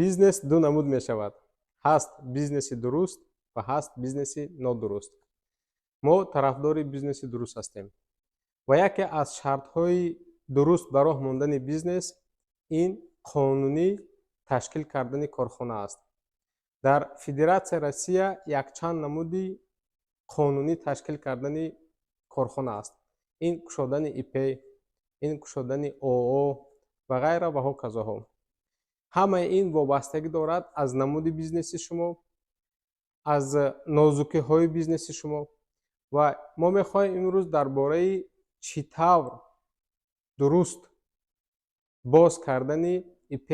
Бизнес ду намуд мешавад: ҳаст бизнеси дуруст ва ҳаст бизнеси нодуруст. Мо тарафдори бизнеси дуруст ҳастем ва яке аз шартҳои дуруст ба роҳ мондани бизнес ин қонунӣ ташкил кардани корхона аст. Дар Федератсияи Россия якчанд намуди қонунӣ ташкил кардани корхона аст: ин кушодани ИП, ин кушодани ООО ва ғайра ва ҳоказоҳо. Ҳамаи ин вобастагӣ дорад аз намуди бизнеси шумо, аз нозукиҳои бизнеси шумо. Ва мо мехоҳем имрӯз дар бораи чӣ тавр дуруст боз кардани ИП,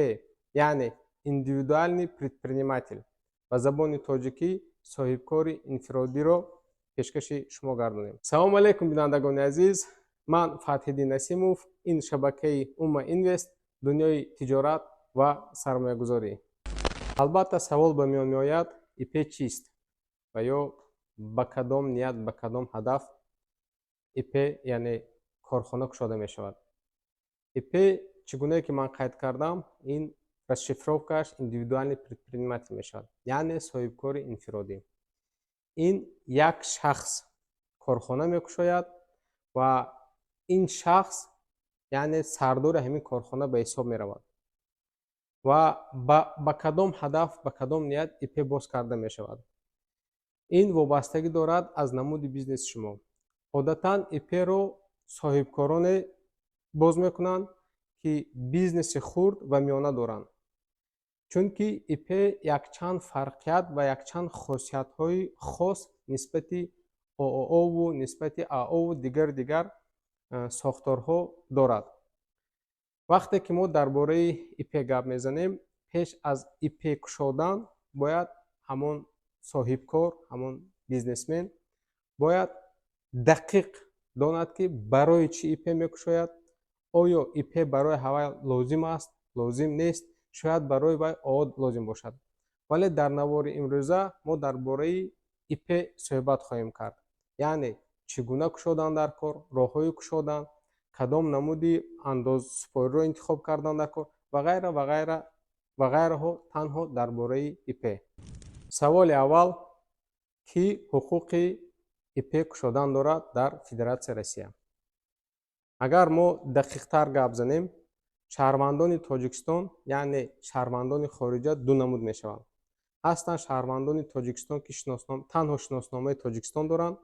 яъне индивидуальный предприниматель, ба забони тоҷикӣ соҳибкори инфиродиро пешкаши шумо гардонем. Салому алайкум, бинандагони азиз! Ман Фатҳиддин Насимов, ин шабакаи Умма Инвест, дунёи тиҷорат ва сармоягузорӣ. Албатта, савол ба миён меояд: ИП чист ва ё ба кадом ният, ба кадом ҳадаф ИП, яъне корхона кушода мешавад? ИП, чӣ гунае ки ман қайд кардам, ин расшифровкааш индивидуальный предприниматель мешавад, яъне соҳибкори инфиродӣ. Ин як шахс корхона мекушояд ва ин шахс, яъне сардори ҳамин корхона ба ҳисоб меравад. Ва ба кадом ҳадаф, ба кадом ният ИП боз карда мешавад? Ин вобастагӣ дорад аз намуди бизнеси шумо. Одатан ИПро соҳибкороне боз мекунанд, ки бизнеси хурд ва миёна доранд, чунки ИП якчанд фарқият ва якчанд хосиятҳои хос нисбати ОООву нисбати АОву дигару дигар сохторҳо дорад. Вақте ки мо дар бораи ИП гап мезанем, пеш аз ИП кушодан бояд ҳамон соҳибкор, ҳамон бизнесмен бояд дақиқ донад, ки барои чӣ ИП мекушояд, оё ИП барои ҳавай лозим аст, лозим нест. Шояд барои вай ООО лозим бошад. Вале дар навори имрӯза мо дар бораи ИП суҳбат хоҳем кард, яъне чӣ гуна кушодан дар кор, роҳҳои кушодан, кадом намуди андозсупориро интихоб кардан дар кор ва ғайра ва ғайра ва ғайраҳо, танҳо дар бораи ИП. Саволи аввал: кӣ ҳуқуқи ИП кушодан дорад дар Федератсияи Россия? Агар мо дақиқтар гап занем, шаҳрвандони Тоҷикистон, яъне шаҳрвандони хориҷа ду намуд мешаванд. Ҳастанд шаҳрвандони Тоҷикистон, ки танҳо шиносномаи Тоҷикистон доранд.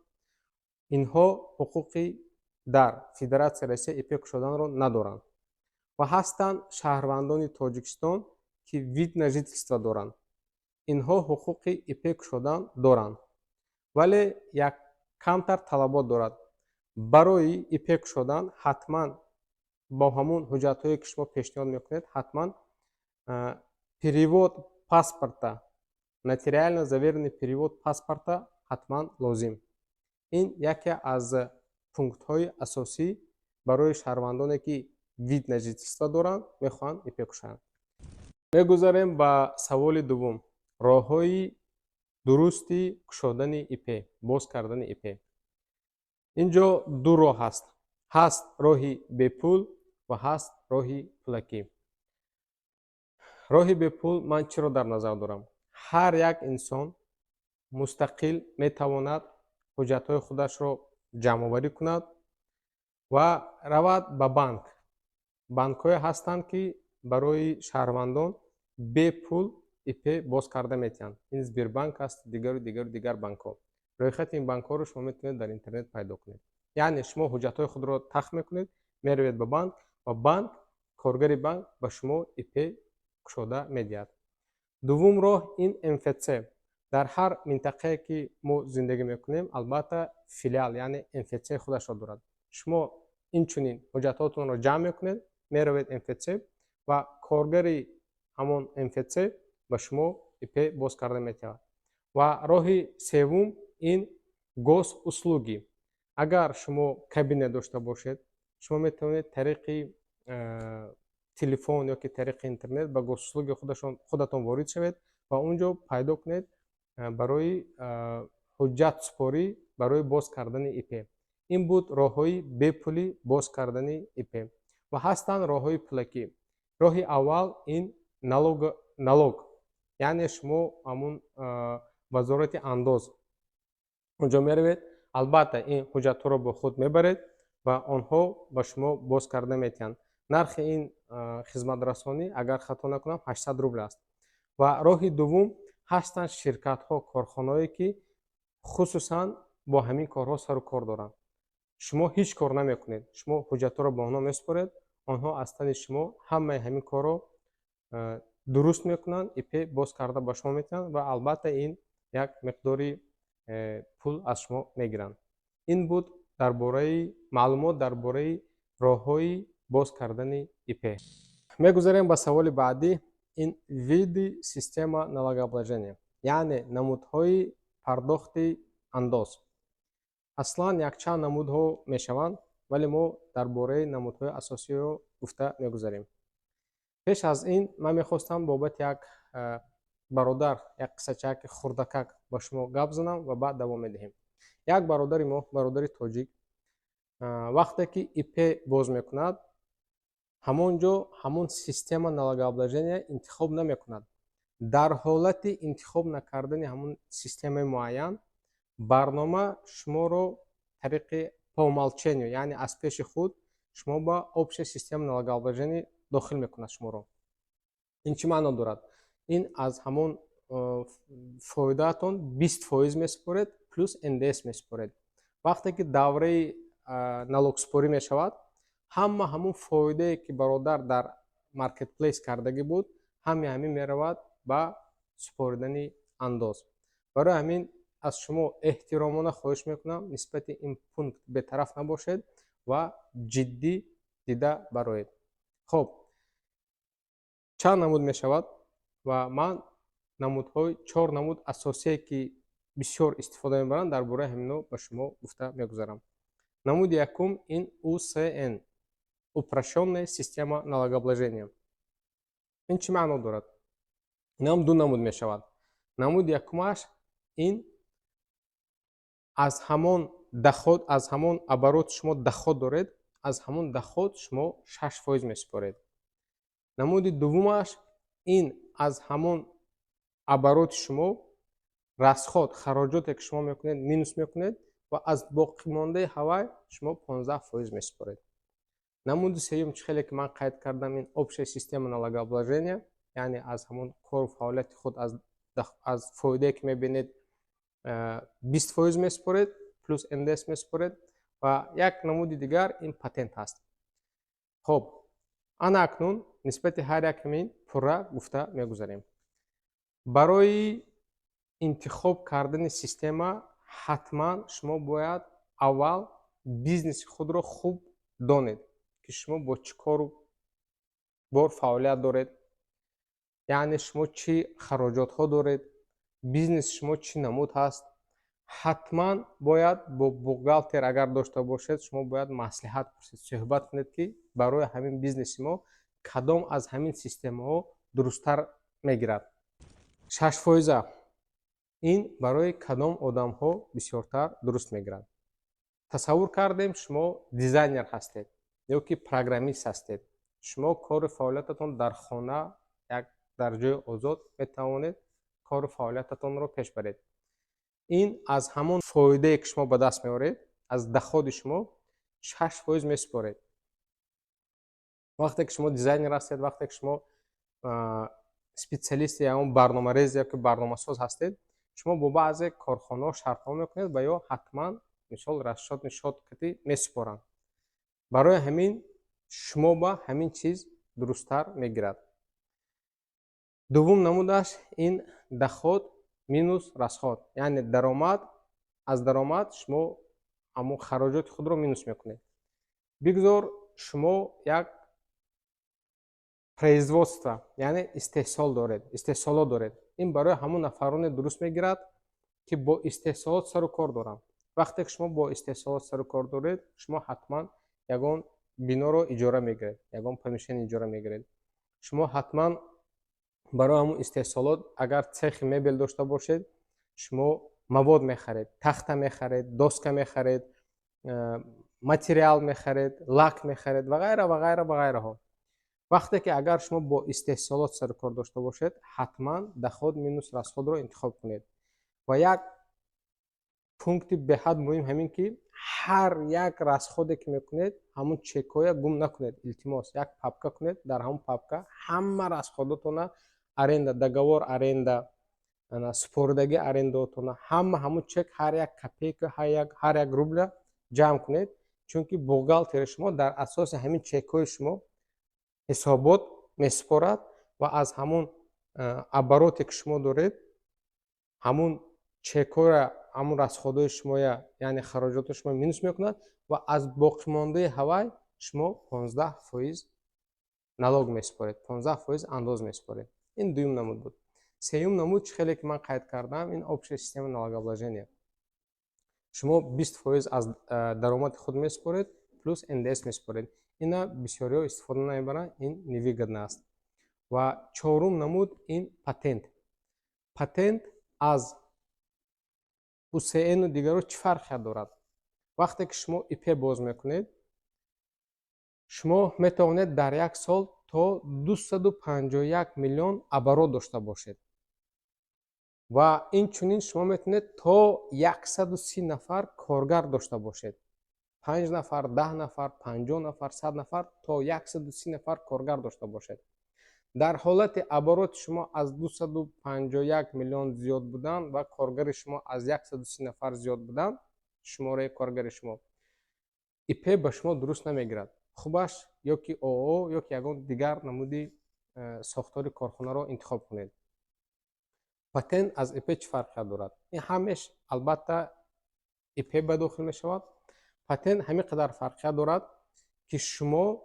Инҳо ҳуқуқи дар Федератсияи Россия ИП кушоданро надоранд. Ва ҳастанд шаҳрвандони Тоҷикистон, ки вид на жительство доранд. Инҳо ҳуқуқи ИП кушодан доранд, вале як камтар талабот дорад. Барои ИП кушодан ҳатман бо ҳамон ҳуҷҷатҳое, ки шумо пешниҳод мекунед, ҳатман перевод паспорта, нотариально заверенный перевод паспорта ҳатман лозим. Ин яке аз пунктҳои асосӣ барои шаҳрвандоне, ки вид на жительство доранд, мехоҳанд ИП кушоянд. Мегузарем ба саволи дуввум: роҳҳои дурусти кушодани ИП, боз кардани ИП. Ин ҷо ду роҳ ҳаст: ҳаст роҳи бепул ва ҳаст роҳи пулакӣ. Роҳи бепул ман чиро дар назар дорам? Ҳар як инсон мустақил метавонад ҳуҷҷатҳои худашро ҷамъоварӣ кунад ва равад ба банк. Банкҳое ҳастанд, ки барои шаҳрвандон бепул ИП боз карда метиҳанд. Ин Сбербанк аст, дигару дигару дигар банкҳо. Рӯйхати ин банкҳоро шумо метавонед дар интернет пайдо кунед. Яъне шумо ҳуҷҷатҳои худро тахт мекунед, меравед ба банк ва банк, коргари банк ба шумо ИП кушода медиҳад. Дуввум роҳ ин МФЦ. Дар ҳар минтақае, ки мо зиндагӣ мекунем, албатта, филиал, яъне МФЦ худашро дорад. Шумо инчунин ҳуҷҷатҳотонро ҷамъ мекунед, меравед МФЦ ва коргари ҳамон МФЦ ба шумо ИП боз карда метавад. Ва роҳи севум ин госуслуги. Агар шумо кабинет дошта бошед, шумо метавонед тариқи телефон ё ки тариқи интернет ба госуслуги худатон ворид шавед ва он ҷо пайдо кунед барои ҳуҷҷат супорӣ барои боз кардани ИП. Ин буд роҳҳои бепулӣ боз кардани ИП. Ва ҳастанд роҳҳои пулакӣ. Роҳи аввал ин налог, яъне шумо ҳамун вазорати андоз онҷо меравед. Албатта, ин ҳуҷҷатҳоро бо худ мебаред ва онҳо ба шумо боз карда метиҳанд. Нархи ин хизматрасонӣ, агар хато накунам, 800 рубл аст. Ва роҳи дуввум: ҳастанд ширкатҳо, корхонаҳое, ки хусусан бо ҳамин корҳо сару кор доранд. Шумо ҳеҷ кор намекунед, шумо ҳуҷҷатҳоро ба онҳо месупоред, онҳо аз тани шумо ҳамаи ҳамин корро дуруст мекунанд, ИП боз карда ба шумо метиҳанд ва албатта, ин як миқдори пул аз шумо мегиранд. Ин буд дар бораи маълумот дар бораи роҳҳои боз кардани ИП. Мегузарем ба саволи баъдӣ. Ин виды система налогообложения, яъне намудҳои пардохти андоз. Аслан якчанд намудҳо мешаванд, вале мо дар бораи намудҳои асосиро гуфта мегузарем. Пеш аз ин ман мехостам бобати як бародар як қиссачаки хурдакак ба шумо гап занам ва баъд давом медиҳем. Як бародари мо, бародари тоҷик, вақте ки ИП боз мекунад, ҳамон ҷо ҳамон система налогообложения интихоб намекунад. Дар ҳолати интихоб накардани ҳамон системаи муайян, барнома шуморо тариқи по умолчанию, яъне аз пеши худ, шумо ба общая система налогообложения дохил мекунад шуморо. Ин чӣ маъно дорад? Ин аз ҳамон фоидаатон 20% месупоред, плюс НДС месупоред. Вақте ки давраи налогсупорӣ мешавад, ҳама ҳамон фоидае, ки бародар дар маркетплейс кардагӣ буд, ҳамаи ҳамин меравад ба супоридани андоз. Барои ҳамин аз шумо эҳтиромона хоҳиш мекунам, нисбати ин пункт бетараф набошед ва ҷиддӣ дида бароед. Хуб, чанд намуд мешавад ва ман намудҳои чор намуд асосие, ки бисёр истифода мебаранд, дар бораи ҳамино ба шумо гуфта мегузарам. Намуди якум ин УСН, упрощенная система налогообложения. Ин чӣ маъно дорад? Инам ду намуд мешавад. Намуди якумаш ин аз ҳамон доход, аз ҳамон оборот шумо доход доред, аз ҳамон доход шумо 6% месупоред. Намуди дуввумаш ин аз ҳамон обороти шумо расход, хароҷоте, ки шумо мекунед, минус мекунед ва аз боқимондаи ҳавай шумо 15% месупоред. Намуди сеюм, чӣ хеле ки ман қайд кардам, ин общая система налогообложения, яъне аз ҳамон кору фаъолияти худ, аз фоидае, ки мебинед, 20% месупоред, плюс НДС месупоред. Ва як намуди дигар ин патент ҳаст. Хуб, ана акнун нисбати ҳар як ҳамин пурра гуфта мегузарем. Барои интихоб кардани система ҳатман шумо бояд аввал бизнеси худро хуб донед, ки шумо бо чӣ кору бор фаъолият доред, яъне шумо чӣ хароҷотҳо доред, бизнеси шумо чӣ намуд ҳаст. Ҳатман бояд бо бухгалтер, агар дошта бошед, шумо бояд маслиҳат пурсед, суҳбат кунед, ки барои ҳамин бизнеси мо кадом аз ҳамин системаҳо дурусттар мегирад. 6-фоиза ин барои кадом одамҳо бисёртар дуруст мегирад? Тасаввур кардем, шумо дизайнер ҳастед ё ки программист ҳастед. Шумо кору фаъолиятатон дар хона, як дар ҷои озод метавонед кору фаъолиятатонро пеш баред. Ин аз ҳамон фоидае, ки шумо ба даст меоред, аз доходи шумо 6% месупоред. Вақте ки шумо дизайнер ҳастед, вақте ки шумо специалисти ягон барномарез ё ки барномасоз ҳастед, шумо бо баъзе корхонаҳо шартнома мекунед ва ё ҳатман, мисол, расчётный счёт кати месупоранд. Барои ҳамин шумо ба ҳамин чиз дурусттар мегирад. Дуввум намудаш ин доход минус расход, яъне даромад, аз даромад шумо ҳамон хароҷоти худро минус мекунед. Бигзор шумо як производство, яъне истеҳсол доред, истеҳсолот доред. Ин барои ҳамон нафароне дуруст мегирад, ки бо истеҳсолот сару кор доранд. Вақте ки шумо бо истеҳсолот сару кор доред, шумо ҳатман ягон биноро иҷора мегиред, ягон помещение иҷора мегиред. Шумо ҳатман барои ҳамон истеҳсолот, агар цехи мебел дошта бошед, шумо мавод мехаред, тахта мехаред, доска мехаред, материал мехаред, лак мехаред ва ғайра, ва ғайра, ва ғайраҳо. Вақте ки агар шумо бо истеҳсолот сару кор дошта бошед, ҳатман доход минус расходро интихоб кунед. Ва як пункти беҳад муҳим ҳамин, ки ҳар як расходе ки мекунед, ҳамун чекҳоя гум накунед, илтимос. Як папка кунед, дар ҳамун папка ҳама расходотона, аренда, договор аренда, супоридагӣ арендаотона, ҳама ҳамун чек, ҳар як копейка, ҳар як рубля ҷамъ кунед, чунки бухгалтери шумо дар асоси ҳамин чекҳои шумо ҳисобот месупорад ва аз ҳамун обороте ки шумо доред, ҳамун чекҳоя, ҳамун расходҳои шумоя, яъне хароҷоти шумо минус мекунад ва аз боқимондаи ҳавай шумо 15% налог месупоред, 15% андоз месупоред. Ин дуюм намуд буд. Сеюм намуд, чӣ хеле ки ман қайд кардам, ин общая система налогообложения. Шумо 20% аз даромади худ месупоред, плюс НДС месупоред. Ина бисёриҳо истифода намебаранд, ин невыгодно аст. Ва чорум намуд ин патент. Патент аз УСНу дигаро чӣ фарқият дорад? Вақте ки шумо ИП боз мекунед, шумо метавонед дар як сол то 251 миллион оборот дошта бошед ва инчунин шумо метавонед то 130 нафар коргар дошта бошед: панҷ нафар, 10 нафар, 50 нафар, 100 нафар, то 130 нафар коргар дошта бошед. Дар ҳолати обороти шумо аз 251 миллион зиёд будан ва коргари шумо аз 130 нафар зиёд будан, шумораи коргари шумо, ИП ба шумо дуруст намегирад. Хубаш ё ки ООО, ё ки ягон дигар намуди сохтори корхонаро интихоб кунед. Патент аз ИП чӣ фарқият дорад? Ин ҳамеш албатта ИП ба дохил мешавад. Патент ҳамин қадар фарқият дорад, ки шумо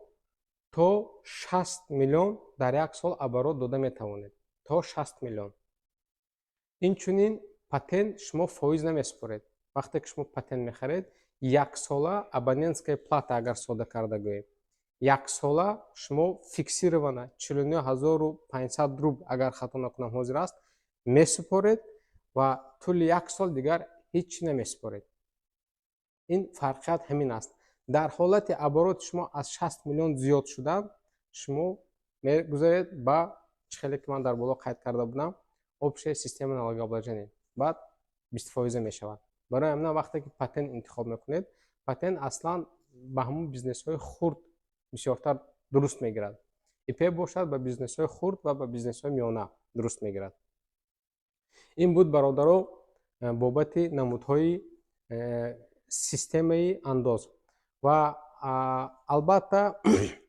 то 60 миллион дар як сол оборот дода метавонед, то 60 миллион. Инчунин патент шумо фоиз намесупоред. Вақте ки шумо патент мехаред, яксола абонентская плата, агар сода карда гӯем, яксола шумо фиксированно 49 500 рубл, агар хато накунам, ҳозир аст, месупоред ва тӯли як сол дигар ҳеҷ чӣ намесупоред. Ин фарқият ҳамин аст. Дар ҳолати обороти шумо аз 60 миллион зиёд шудан, шумо мегузаред ба чӣ хеле ки ман дар боло қайд карда будам, общая система налогообложения, баъд 20-фоиза мешавад. Барои ҳамина вақте ки патент интихоб мекунед, патент аслан ба ҳамун бизнесҳои хурд бисёртар дуруст мегирад. ИП бошад, ба бизнесҳои хурд ва ба бизнесҳои миёна дуруст мегирад. Ин буд, бародаро, бобати намудҳои системаи андоз. Ва албатта,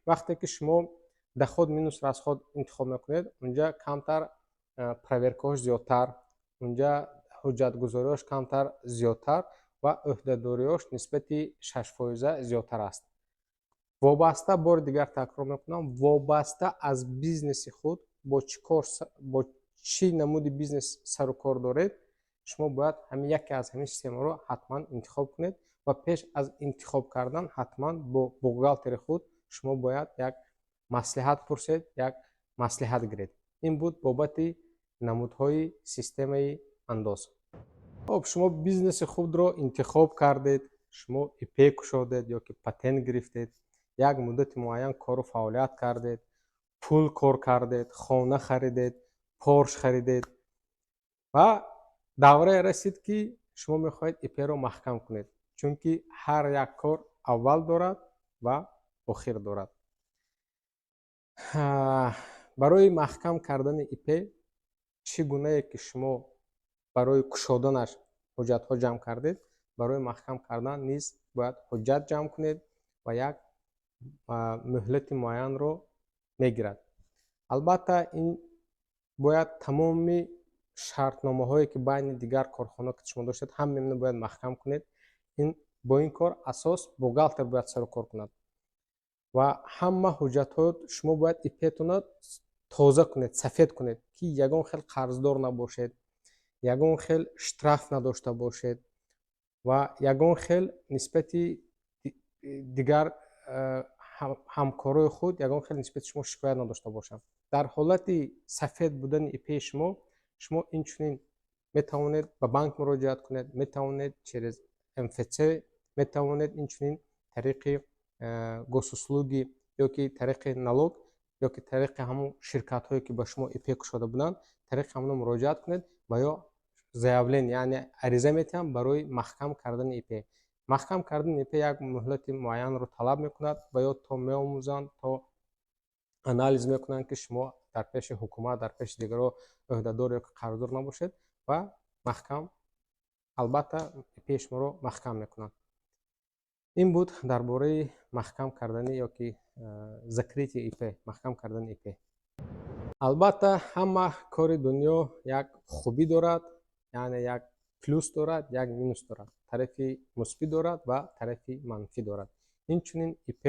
вақте ки шумо доход минус расход интихоб мекунед, унҷа камтар проверкаҳош зиёдтар, унҷа ҳуҷҷатгузориҳош камтар зиёдтар ва ӯҳдадориҳош нисбати 6-фоиза зиёдтар аст. Вобаста, бори дигар такрор мекунам, вобаста аз бизнеси худ, бо чӣ кор, бо чӣ намуди бизнес сару кор доред, шумо бояд ҳамин яке аз ҳамин системаро ҳатман интихоб кунед ва пеш аз интихоб кардан ҳатман бо бухгалтери худ шумо бояд як маслиҳат пурсед, як маслиҳат гиред. Ин буд бобати намудҳои системаи андоз. Хоб, шумо бизнеси худро интихоб кардед, шумо ИП кушодед ё ки патент гирифтед, як муддати муайян кору фаъолият кардед, пул кор кардед, хона харидед, Порш харидед ва даврае расид, ки шумо мехоҳед ИПро маҳкам кунед, чунки ҳар як кор аввал дорад ва охир дорад. Барои маҳкам кардани ИП, чӣ гунае ки шумо барои кушоданаш ҳуҷҷатҳо ҷамъ кардед, барои маҳкам кардан низ бояд ҳуҷҷат ҷамъ кунед ва як муҳлати муайянро мегирад. Албатта, ин бояд тамоми шартномаҳое, ки байни дигар корхона ки шумо доштед, ҳамаи бояд маҳкам кунед. Ин бо ин кор асос бухгалтер бояд сару кор кунад ва ҳама ҳуҷҷатҳо. Шумо бояд ИПтона тоза кунед, сафед кунед, ки ягон хел қарздор набошед, ягон хел штраф надошта бошед ва ягон хел нисбати дигар ҳамкорои худ ягон хел нисбати шумо шикоят надошта бошанд. Дар ҳолати сафед будани ИПи шумо, шумо инчунин метавонед ба банк муроҷиат кунед, метавонед через МФЦ, метавонед инчунин тариқи Госуслуги ё ки тариқи налог Ё ки тариқи ҳамун ширкатҳое, ки ба шумо ИП кушода буданд, тариқи ҳамуно муроҷиат кунед ва ё заявление, яъне ариза метиҳанд барои маҳкам кардани ИП. Маҳкам кардани ИП як муҳлати муайянро талаб мекунад ва ё то меомӯзанд, то анализ мекунанд, ки шумо дар пеши ҳукумат, дар пеши дигарро ӯҳдадор ё қарздор набошед ва маҳкам, албатта, ИПи шуморо маҳкам мекунанд. Ин буд дар бораи маҳкам кардани ё ки закрытие ИП, маҳкам кардани ИП. Албатта, ҳама кори дунё як хубӣ дорад, яъне як плюс дорад, як минус дорад, тарафи мусбӣ дорад ва тарафи манфӣ дорад. Инчунин ИП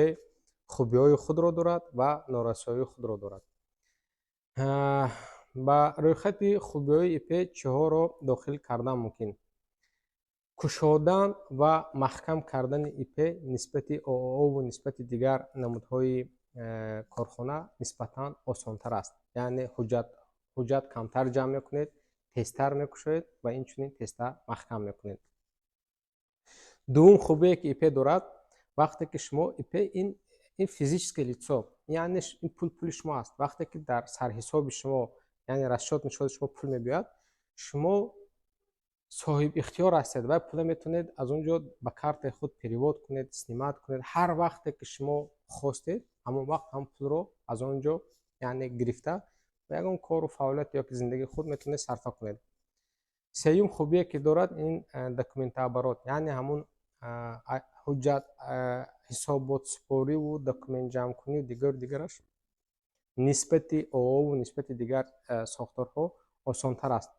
хубиҳои худро дорад ва норасоии худро дорад. Ба рӯйхати хубиҳои ИП чиҳоро дохил кардан мумкин? Кушодан ва маҳкам кардани ИП нисбати ОООву нисбати дигар намудҳои корхона нисбатан осонтар аст, яъне ҳуҷҷат камтар ҷамъ мекунед, тезтар мекушоед ва инчунин тезтар маҳкам мекунед. Дуввум хубие, ки ИП дорад: вақте ки шумо ИП, ин физическое лицо, яъне ин пул пули шумо аст. Вақте ки дар сарҳисоби шумо, яъне расчётный счёти шумо пул мебиёяд, шумо соҳиб ихтиёр ҳастед ва пула метавонед аз он ҷо ба картаи худ перевод кунед, снимать кунед. Ҳар вақте ки шумо хостед, ҳамон вақт ҳам пулро аз он ҷо, яъне, гирифта, ба ягон кору фаъолият ё ки зиндагии худ метавонед сарфа кунед. Сеюм хубие, ки дорад, ин документооборот, яъне ҳамун ҳуҷҷат, ҳисоботсупориву документҷамъкунию дигару дигараш нисбати ОООву нисбати дигар сохторҳо осонтар аст.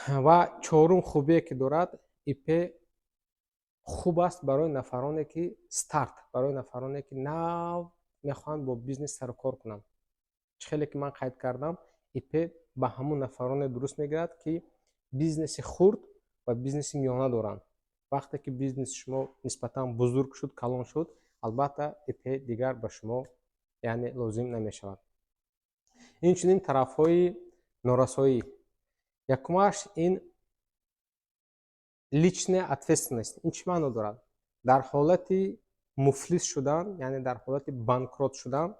Ва чорум хубие, ки дорад ИП, хуб аст барои нафароне, ки старт, барои нафароне, ки нав мехоҳанд бо бизнес сарукор кунанд. Чӣ хеле ки ман қайд кардам, ИП ба ҳамун нафароне дуруст мегирад, ки бизнеси хурд ва бизнеси миёна доранд. Вақте ки бизнеси шумо нисбатан бузург шуд, калон шуд, албатта, ИП дигар ба шумо, яъне, лозим намешавад. Инчунин тарафҳои норасоӣ. Якумаш ин личная ответственность. Ин чӣ маъно дорад? Дар ҳолати муфлис шудан, яъне дар ҳолати банкрот шудан,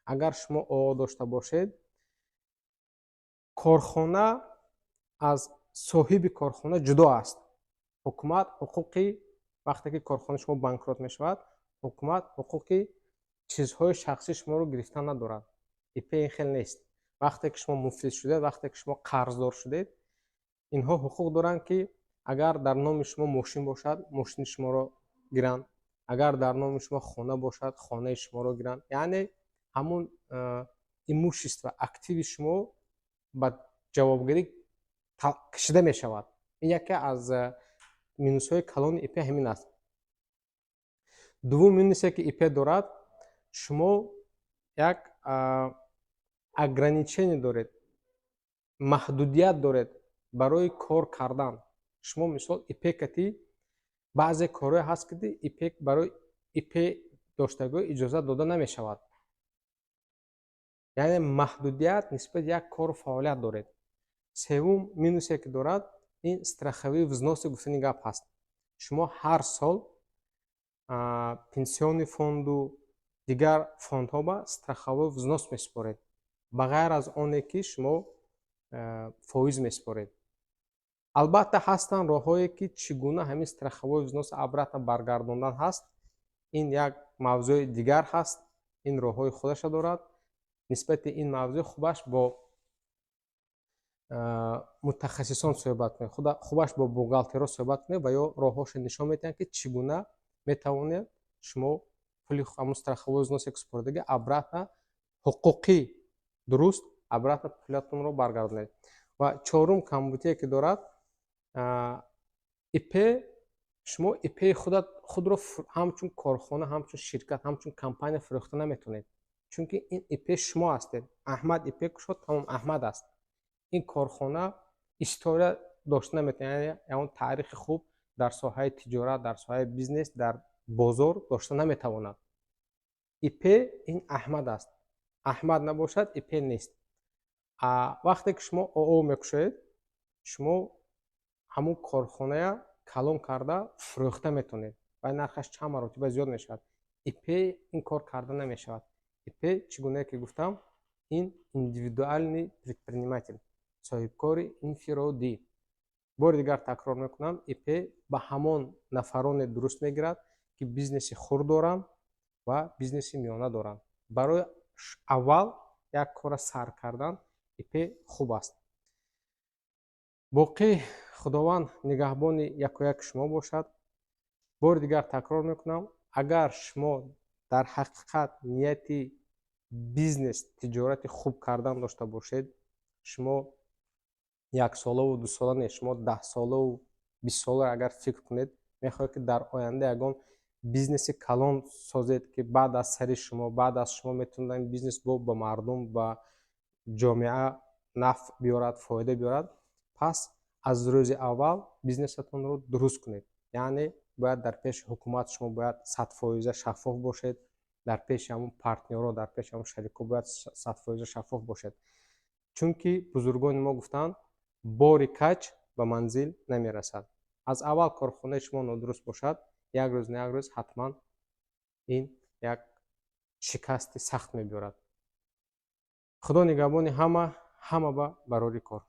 агар шумо ООО дошта бошед, корхона аз соҳиби корхона ҷудо аст. Ҳукумат ҳуқуқи, вақте ки корхонаи шумо банкрот мешавад, ҳукумат ҳуқуқи чизҳои шахсии шуморо гирифтан надорад. ИП ин хел нест. Вақте ки шумо муфлис шудед, вақте ки шумо қарздор шудед, инҳо ҳуқуқ доранд, ки агар дар номи шумо мошин бошад, мошини шуморо гиранд, агар дар номи шумо хона бошад, хонаи шуморо гиранд, яъне ҳамун имущество, активи шумо ба ҷавобгарӣ кашида мешавад. Ин яке аз минусҳои калони ИП ҳамин аст. Дуввум минусе, ки ИП дорад: шумо як ограничение доред, маҳдудият доред барои кор кардан. Шумо, мисол, ИП кати баъзе корҳое ҳаст, ки ИП барои ИП доштагиҳо иҷозат дода намешавад, яъне маҳдудият нисбати як кору фаъолият доред. Севум минусе, ки дорад, ин страховые взносы гуфтани гап ҳаст. Шумо ҳар сол пенсионный фонду дигар фондҳо ба страховой взнос месупоред, ба ғайр аз оне ки шумо фоиз месупоред. Албатта, ҳастанд роҳҳое, ки чӣ гуна ҳамин страховой взнос обратно баргардондан ҳаст. Ин як мавзӯи дигар ҳаст, ин роҳҳои худаша дорад. Нисбати ин мавзӯъ хубаш бо мутахассисон суҳбат кунед, хубаш бо бухгалтерҳо суҳбат кунед ва ё роҳҳошо нишон медиҳанд, ки чӣ гуна метавонед шумо пули ҳамун страховой взносе ки супоридагӣ, обратно, ҳуқуқӣ дуруст, обратно пулатонро баргардонед. Ва чорум камбудие, ки дорад ИП: шумо ИПи худро ҳамчун корхона, ҳамчун ширкат, ҳамчун компания фурӯхта наметавонед, чунки ин ИП шумо ҳастед. Аҳмад ИП кушод, тамом, Аҳмад аст. Ин корхона история дошта наметавонад, яъне ягон таърихи хуб дар соҳаи тиҷорат, дар соҳаи бизнес, дар бозор дошта наметавонад. ИП ин Аҳмад аст. Аҳмад набошад, ИП нест. Вақте ки шумо ООО мекушоед, шумо ҳамун корхоная калон карда фурӯхта метавонед ва нархаш чанд маротиба зиёд мешавад. ИП ин кор карда намешавад. ИП, чӣ гунае ки гуфтам. Ин индивидуальный предприниматель, соҳибкори инфиродӣ. Бори дигар такрор мекунам, ИП ба ҳамон нафароне дуруст мегирад, ки бизнеси хурд доранд ва бизнеси миёна доранд. Барои аввал як кора сар кардан ИП хуб аст. Боқӣ Худованд нигаҳбони якояки шумо бошад. Бори дигар такрор мекунам, агар шумо дар ҳақиқат нияти бизнес, тиҷорати хуб кардан дошта бошед, шумо яксолаву дусола не, шумо 10-солаву 20-сола агар фикр кунед, мехоҳед, ки дар оянда ягон бизнеси калон созед, ки баъд аз сари шумо, баъд аз шумо метавонад ин бизнес бо ба мардум, ба ҷомеа нафъ биёрад, фоида биёрад, пас аз рӯзи аввал бизнесатонро дуруст кунед. Яъне бояд дар пеши ҳукумат шумо бояд 100% шаффоф бошед, дар пеши ҳамон партнёрҳо, дар пеши ҳамон шарикҳо бояд 100% шаффоф бошед, чунки бузургони мо гуфтанд: «Бори каҷ ба манзил намерасад». Аз аввал корхонаи шумо нодуруст бошад, як рӯз на як рӯз ҳатман ин як шикасти сахт мебиёрад. Худо нигаҳбони ҳама, ҳама ба барори кор.